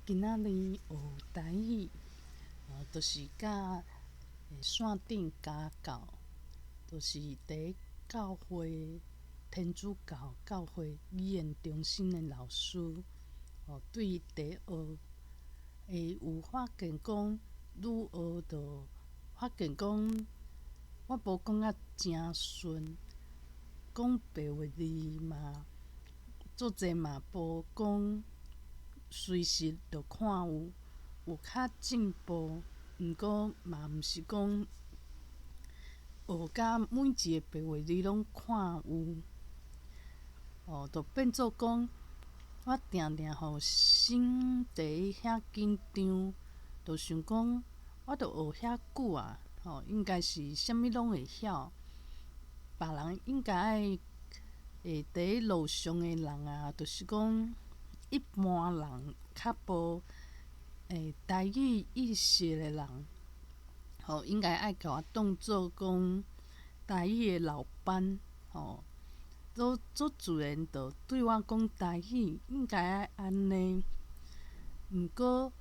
今仔日學台語，就是佮線頂家教，就是佇教會天主教教會語言中心的老師，對佇學，會有發現講愈學就發現講，我無講甲誠順，講白話字嘛，足濟嘛無講。隨時就看有有較進步，毋過嘛毋是講學甲每一个白話字攏看有，就變做講我定定予心佇遐緊張，就想講我著學遐久啊，應該是啥物攏會曉，別人應該愛會佇路上的人啊，就是講。一般人較無台語意識的人，應該愛共我當做講台語的老班，足足自然就對我講台語，應該愛按呢。毋過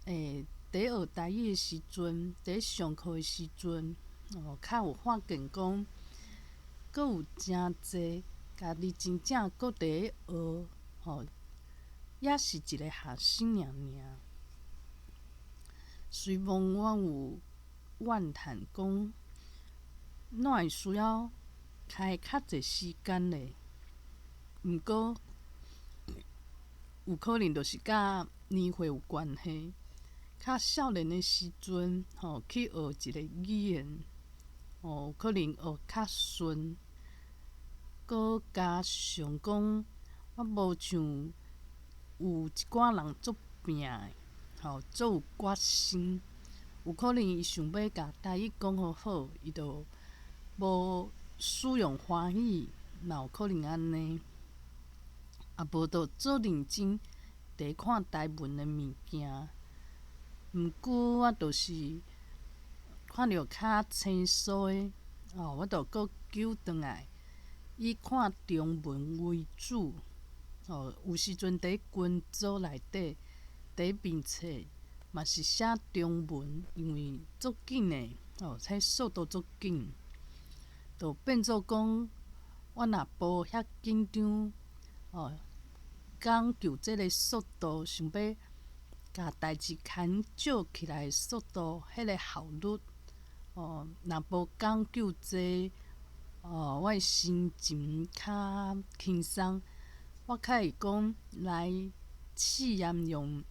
佇學台語的時陣，佇上課的時陣，較有發現講，閣有誠濟家己真正閣佇咧學，也是一个學生爾爾。雖罔我有怨嘆講，哪會需要開較濟時間咧？毋過有可能就是佮年歲有關係。較少年的時陣，去學一个語言，有可能學較順。閣加上講，我無像有一寡人足拚的，足有決心。有可能伊想欲共台語講予好，伊就無使用華語，嘛有可能按呢。啊無就足認真佇看台文的物件。毋過我就是看著較清楚的，我就閣糾轉來，以看中文為主。有時陣佇群組內底，佇面冊嘛是寫中文，因為足緊的，彼速度足緊，就變做講，我若無遐緊張，講究這个速度，想欲共代誌牽少起來的速度，彼个效率，若無講究這，我的心情較輕鬆。我較會講來試驗用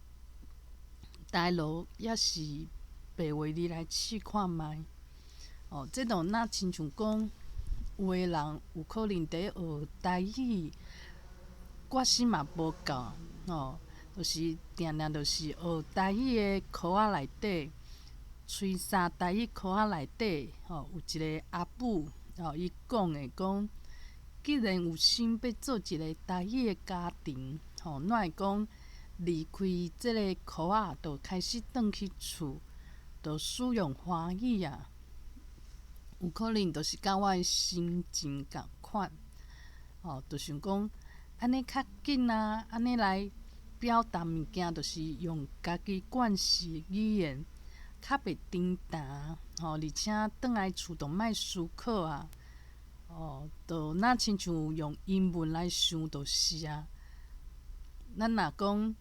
台羅抑是白話字來試看覓。這就若親像講，有的人有可能佇學台語，決心嘛無夠，就是定定就是學台語的課仔內底，初三台語課仔內底，有一个阿母，伊講的講。既然有心欲做一个台語的家庭，哪會講離開這个課仔，就開始轉去厝，就使用華語啊？有可能就是佮我的心情仝款，就想講按呢較緊啊，按呢來表達物件，就是用家己慣勢語言，較袂沉澹，而且轉來厝就莫思考啊。就若親像用英文來想就是啊。咱若講，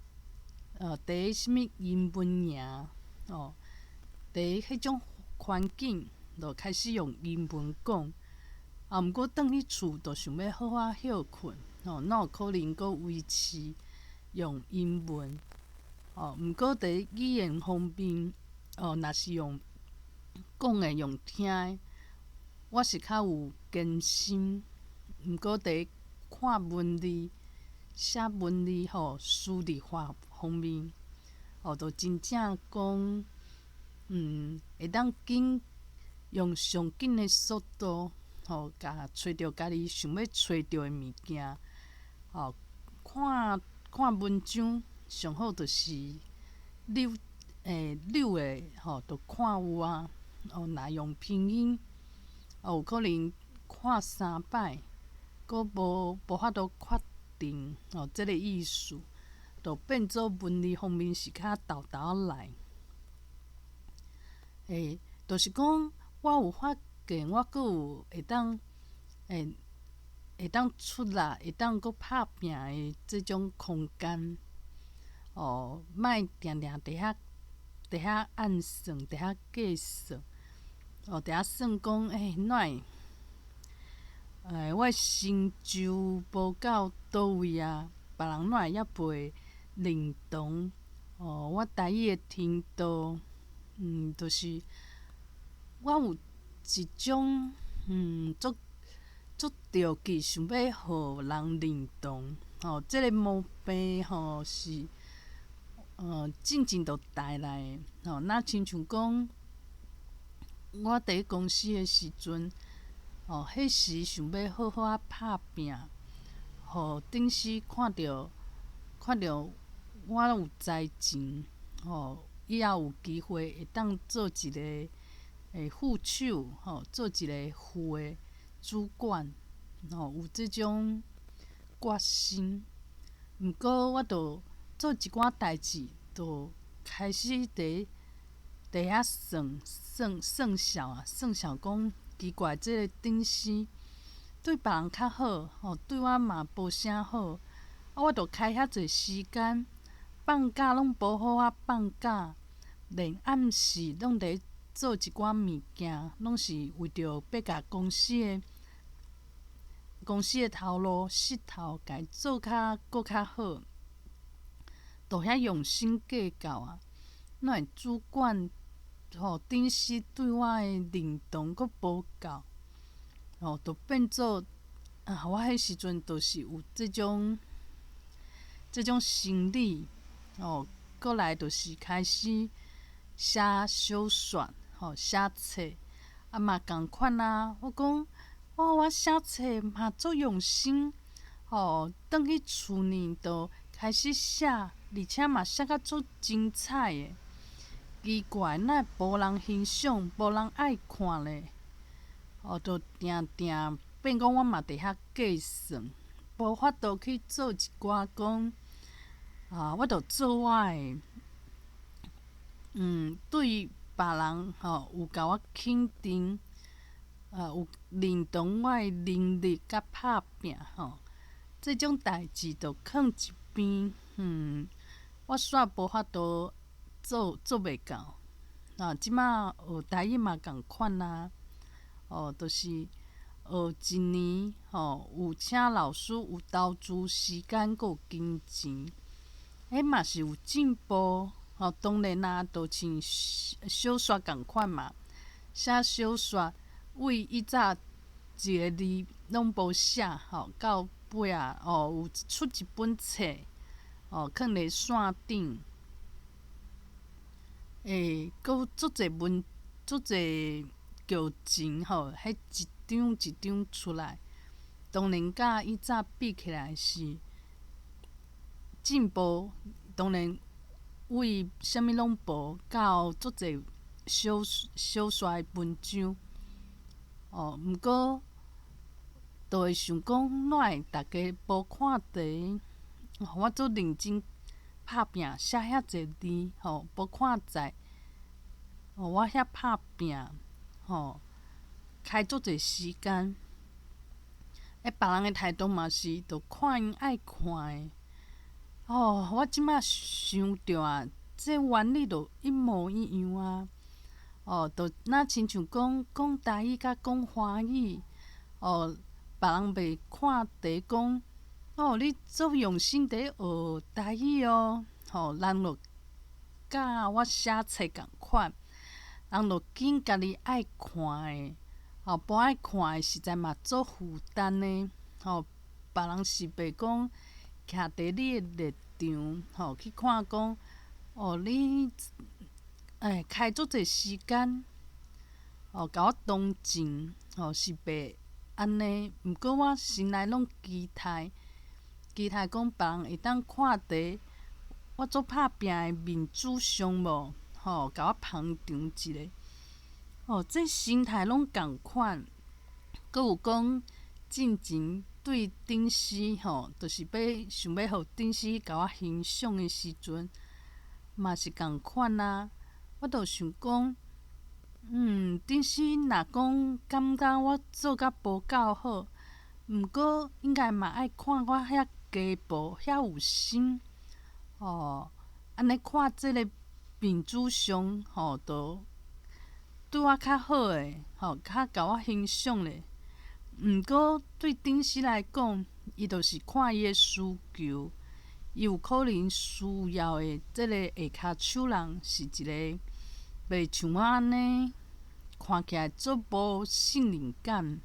佇啥物英文營，佇彼種環境，就開始用英文講。啊，毋過轉去厝就想欲好好歇睏，哪有可能閣維持用英文？毋過佇語言方面，若是用講的、用聽的。我是較有堅心，毋過佇看文字、寫文字輸入法方面，就真正講，會當緊用上緊的速度，共揣著家己想欲揣著的物件，看看文章上好就是溜溜的，就看有啊，若用拼音。有可能看三擺，閣無無法度確定這个意思。就變做文字方面是較沓沓仔來。欸，就是講我有發現，我閣有會當會會當出力，會當閣拍拚的這種空間。哦，莫定定佇遐按算，佇遐計算，哦，佇遐算講，欸，哪會？欸，我的成就無到佗位啊？別人哪會猶袂認同？哦，我台語的程度，就是我有一種足足著急想欲予人認同，吼，這个毛病吼是，進前就帶來的，吼，若親像講，我佇咧公司的時陣，哦，彼時想欲好好仔拍拚，予頂司看著我有才情，吼，以後有機會會當做一个副手，吼，做一个副的主管，吼，有這種決心。毋過我著做一寡代誌，就開始佇遐算算算數啊，算數講奇怪，這个頂司對別人較好，吼，對我嘛無啥好。啊，我著開遐濟時間，放假攏無好好放假，連暗時攏佇做一寡物件，攏是為著欲共公司的頭路勢頭，共伊做較閣較好，都遐用心計較啊。哪會主管吼頂司對我的認同閣無夠，吼，就變做啊，我彼時陣就是有這種心理，吼，過來就是開始寫小說，吼，寫冊，啊嘛仝款啊。我講，哦，我寫冊嘛足用心，吼，轉去厝呢就開始寫，而且嘛寫甲足精彩的。奇怪，哪會無人欣賞，無人愛看咧？哦，就定定變講我嘛佇遐計算，無法度去做一寡講，啊，我著做我的，對別人吼有共我肯定，有認同我的能力佮拍拚吼，這種代誌就囥一邊，我煞無法度做袂到。啊，這馬學台語嘛仝款啊，哦，就是學一年吼，有請老師有投資時間，閣有金錢，彼嘛是有進步。吼，當然啊，就像小說仝款嘛，寫小說為以早一个字攏無寫，吼，到尾仔哦有出一本冊，哦，囥佇線頂。欸，閣有足濟文，足濟劇情吼，彼一張一張出來，當然佮以早比起來是進步，當然為啥物攏無，到足濟小小說的文章，哦，毋過就會想講，哪會逐家無看佇？我足認真拍拚寫遐濟字，吼，無看在，哦，我遐拍拚，吼，開足濟時間，欸，別人的態度嘛是，就看𪜶愛看的。哦，我這馬想著啊，這原理就一模一樣啊。哦，就若親像講講台語佮講華語，哦，別人袂看佇講，哦，你足用心佇學台語哦，吼，人就佮我寫冊仝款，人就揀家己愛看的，吼，無愛看的實在嘛足負擔的，吼，別人是袂講徛佇你的立場，吼，去看講，哦，你欸開足濟時間，哦，共我同情，吼，是袂按呢。毋過我心內攏期待，期待講別人會當看佇我足拍拚的面子上無，吼，共我捧場一下。哦，這心態攏仝款，閣有講進前對頂司吼，就是欲想欲予頂司共我欣賞的時陣，嘛是仝款啊。我就想講，頂司若講感覺我做甲無夠好，毋過應該嘛愛看我遐雞婆遐有心，吼，按呢看這个面子上吼，就對我較好的，吼，較共我欣賞咧。毋過對頂司來講，伊就是看伊的需求，伊有可能需要的這个下跤手人是一个袂像我按呢，看起來足無信任感，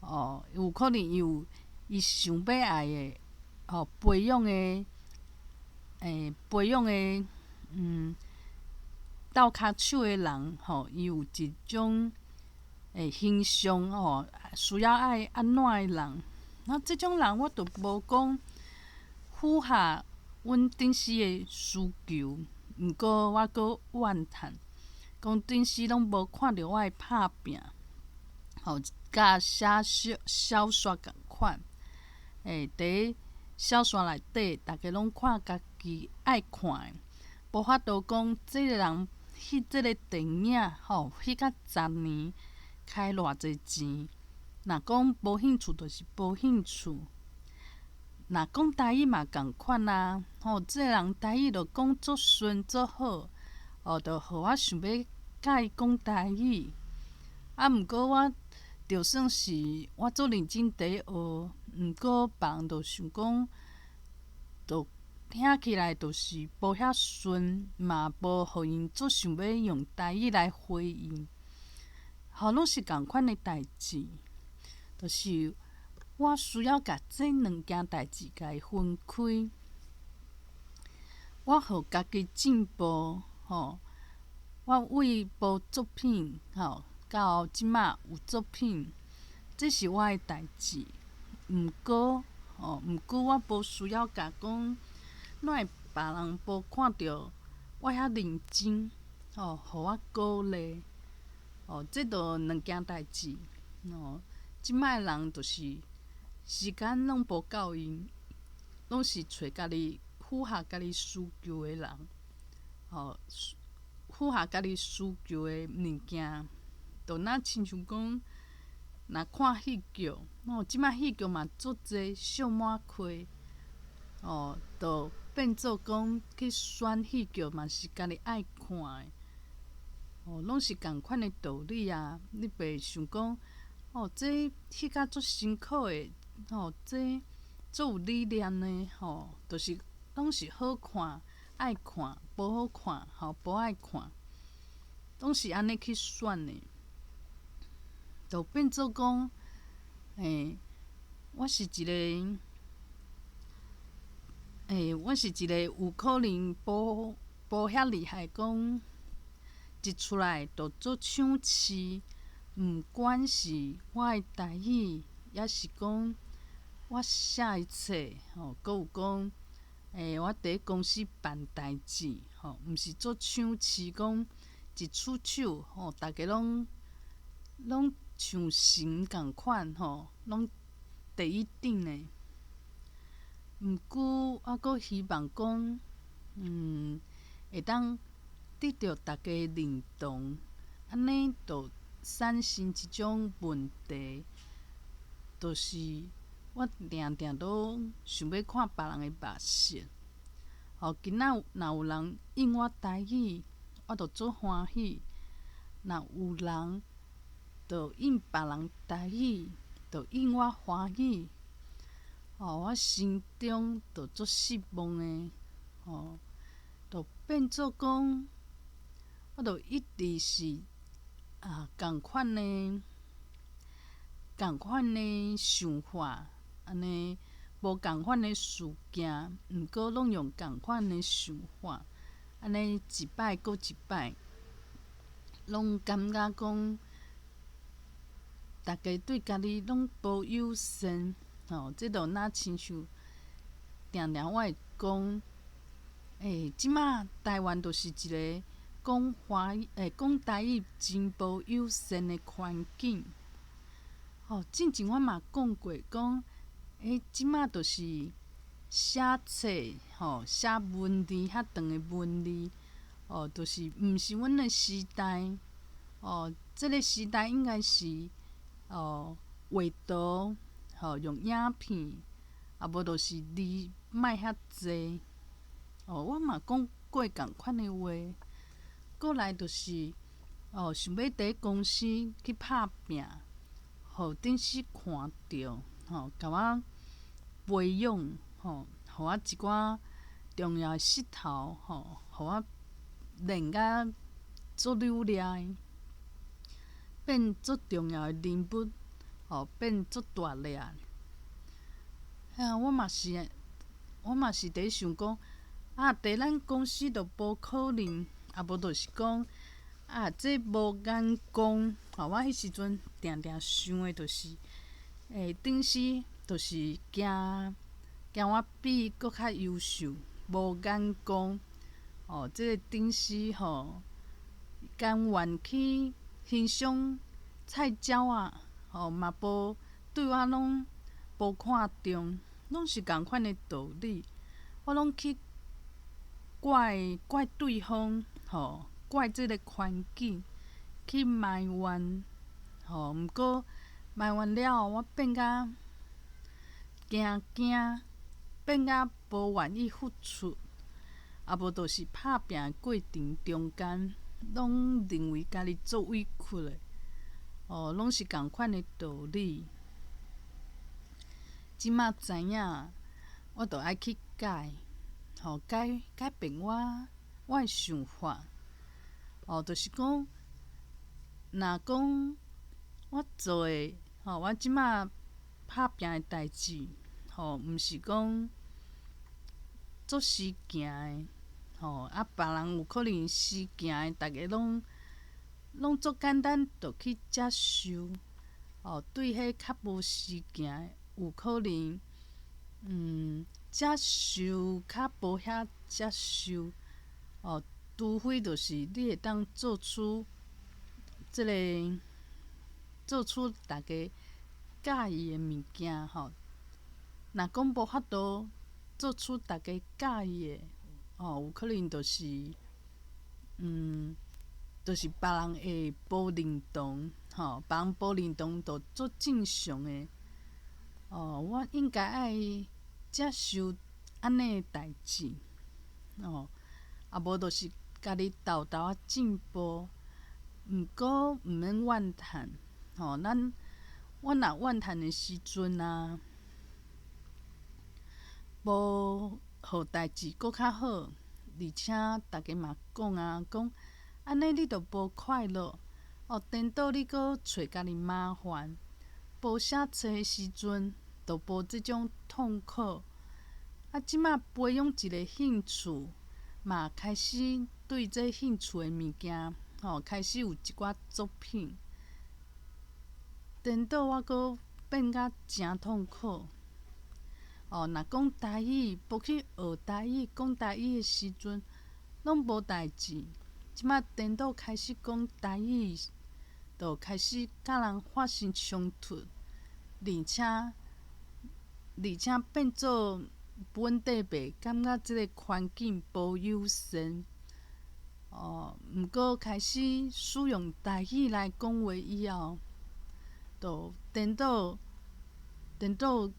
哦，有可能伊有伊想欲愛的，吼，培養的，培養的，鬥跤手的人，吼，伊有一種形象，吼，需要愛按怎的人，那這種人我就無講符合阮頂司的需求，毋過我閣怨嘆，講頂司攏無看著我的拍拚，吼，佮寫小小說仝款，佇小說內底，逐家攏看家己愛看的，無法度講這个人翕這个電影，吼，翕甲十年，開偌濟錢，若講無興趣就是無興趣。若講台語嘛仝款啊，吼，這个人台語就講足順足好，哦，就予我想欲佮伊講台語。啊，毋過我就算是我足認真佇咧學，毋過別人就想講，就聽起來就是無遐順，嘛無予𪜶足想欲用台語來回應。吼，攏是仝款的代誌，就是我需要共這兩件代誌共伊分開。我予家己進步，吼，我為無作品，吼，到這馬有作品，這是我的代誌。毋過，吼，毋過我無需要共講，哪會別人無看著我遐認真，吼，予我鼓勵，哦，這就兩件代誌，哦，這擺的人就是時間攏無夠用，攏是揣家己符合家己需求的人，吼，符合家己需求的物件，就若親像講，若看戲劇，哦，這擺戲劇嘛足濟小滿開，哦，就變做講去選戲劇嘛是家己愛看的，哦，攏是仝款的道理啊！你袂想講，哦，這戲甲足辛苦的，吼，這足有理念的，吼，就是攏是好看愛看，無好看吼無愛看，攏是按呢去選的，就變做講，我是一个，我是一个有可能無無遐厲害，講一出來就足搶市，毋管是我的台語，抑是講我寫的冊，吼，閣有講，我佇咧公司辦代誌，吼，毋是足搶市，講一出手，吼，逐家攏攏像神仝款，吼，攏第一等的。毋過，我閣希望講，會當得著逐家認同，按呢就產生一種問題，就是我定定都想欲看別人的目色。吼，今仔若有人應我台語，我就足歡喜；若有人就應別人台語，就應我歡喜。吼，我心中就足失望的，吼，就變做講，我就一直是啊仝款的、仝款的想法，按呢無仝款的事件，毋過攏用仝款的想法，按呢一擺閣一擺，攏感覺講，逐家對家己攏無友善，吼，這就若親像定定我會講，這馬台灣就是一个講華語、講台語真無友善的環境。吼，進前我嘛講過，講欸，這馬就是寫冊吼，寫文字遐長的文字，哦，就是毋是阮的時代，哦，這个時代應該是哦畫圖，吼，用影片，啊無就是字莫遐濟。哦，我嘛講過仝款的話，過來就是哦，想欲佇公司去拍拚，予頂司看著，吼，共我培養，吼，予我一寡重要的勢頭，吼，予我練甲足努力的，變足重要的人物，吼，變足大力。啊，我嘛是，我嘛是佇想講，啊，佇咱公司就無可能，啊無就是講，啊，這無眼光，吼，我彼時陣定定想的就是，欸，頂司就是驚驚我比伊閣較優秀，無眼光，哦，這个頂司吼，甘願去欣賞菜鳥仔，吼，嘛無對我攏無看重，攏是仝款的道理，我攏去怪怪對方，吼，怪這个環境，去埋怨，吼，毋過埋怨了後，我變甲驚驚，變甲無願意付出，啊無就是拍拚的過程中間，攏認為家己足委屈的，哦，攏是仝款的道理。這馬知影，我著愛去改，吼，改改變我我的想法，哦，就是講，若講我做的，吼，我這馬拍拚的代誌，吼，毋是講足死行的，吼，啊，別人有可能死行的，逐家攏攏足簡單就去接受，哦，對彼較無死行的，有可能，接受較無遐接受，哦，除非就是你會當做出這个做出逐家佮意的物件吼。若講無法度做出逐家佮意的，吼，有可能就是，就是別人會無認同，吼，別人無認同就足正常的。哦，我應該愛接受按呢的代誌，哦，啊無就是家己沓沓仔進步，毋過毋免怨嘆，吼，咱我若怨嘆的時陣啊，無予代誌閣較好，而且逐家嘛講啊，講按呢你就無快樂，哦，顛倒你閣揣家己麻煩，無寫冊的時陣，就無這種痛苦。啊，這馬培養一个興趣，嘛開始對這興趣的物件，吼，開始有一寡作品。顛倒我閣變甲誠痛苦。哦，若講台語，無去學台語，講台語的時陣，攏無代誌。這馬顛倒開始講台語，就開始佮人發生衝突，而且而且變做本地袂感覺這个環境無友善。哦，毋過開始使用台語來講話以後，就顛倒顛倒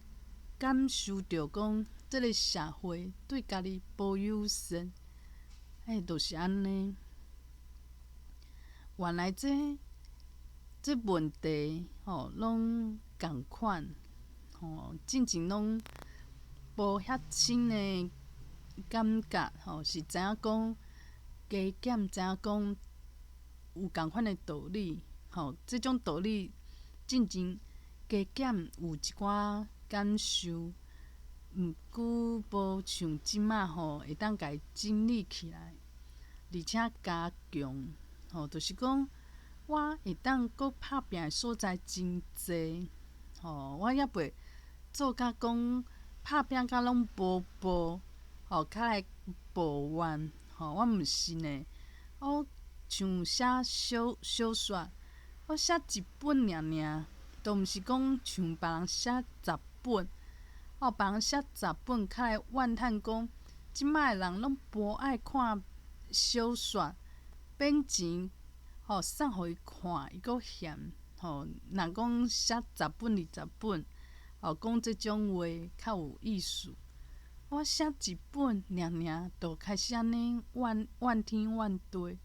感受著講，這个社會對家己無友善，欸，就是按呢。原來這這問題吼，攏仝款，吼，進前攏無遐深的感覺，吼，是知影講加減，知影講有仝款的道理，吼，這種道理進前加減有一寡感受，毋過無像這馬吼會當共伊整理起來，而且加強，吼，就是講我會當閣拍拚的所在真濟，吼，我猶袂做甲講拍拚甲攏無報，吼，較來抱怨，吼，我毋是呢，我像寫小小說，我寫一本爾爾，都毋是講像別人寫十本，吼，別人寫十本，較來怨嘆講，這擺的人攏無愛看小說，免錢，吼，送予伊看，伊閣嫌，吼，若講寫十本二十本，吼，講這種話較有意思。我寫一本爾爾，就開始按呢怨怨天怨地。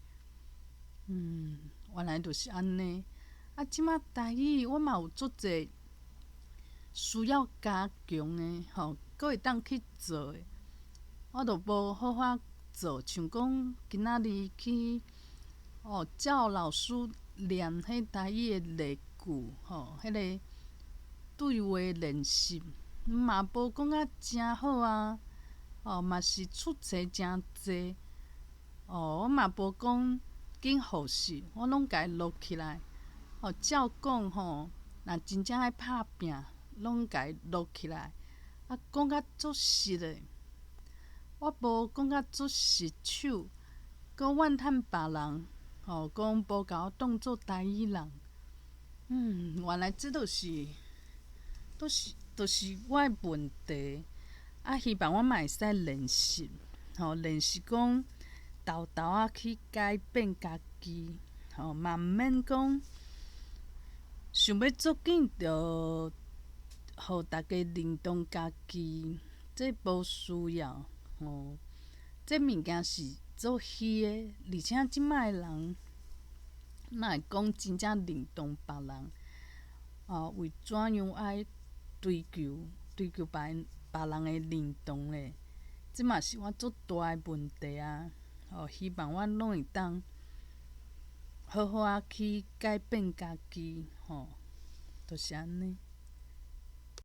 原來就是按呢。啊，這擺台語我嘛有足濟需要加強的，吼，閣會當去做的，我都無好好做。像講今仔日去，哦，照老師念彼台語的例句，吼，彼个對話練習，嘛無講甲誠好啊，哦，嘛是出錯誠濟，哦，我嘛無講緊複習，我攏共伊錄起來，哦，照講吼，若真正愛拍拚，攏共伊錄起來，啊，講甲足實的，我無講甲足實手，閣怨嘆別人，吼，講無共我當做台語人，原來這都是，都是，都是我的問題，啊，希望我嘛會使練習，吼，練習講沓沓仔去改變家己，吼，嘛毋免講想欲足緊就予逐家認同家己，這無需要，吼，這物件是足虛的，而且這擺的人，哪會講真正認同別人？哦，為怎樣愛追求追求別人別人的認同咧？這嘛是我足大的問題啊！哦，希望我攏會當好好仔去改變家己，吼，就是按呢。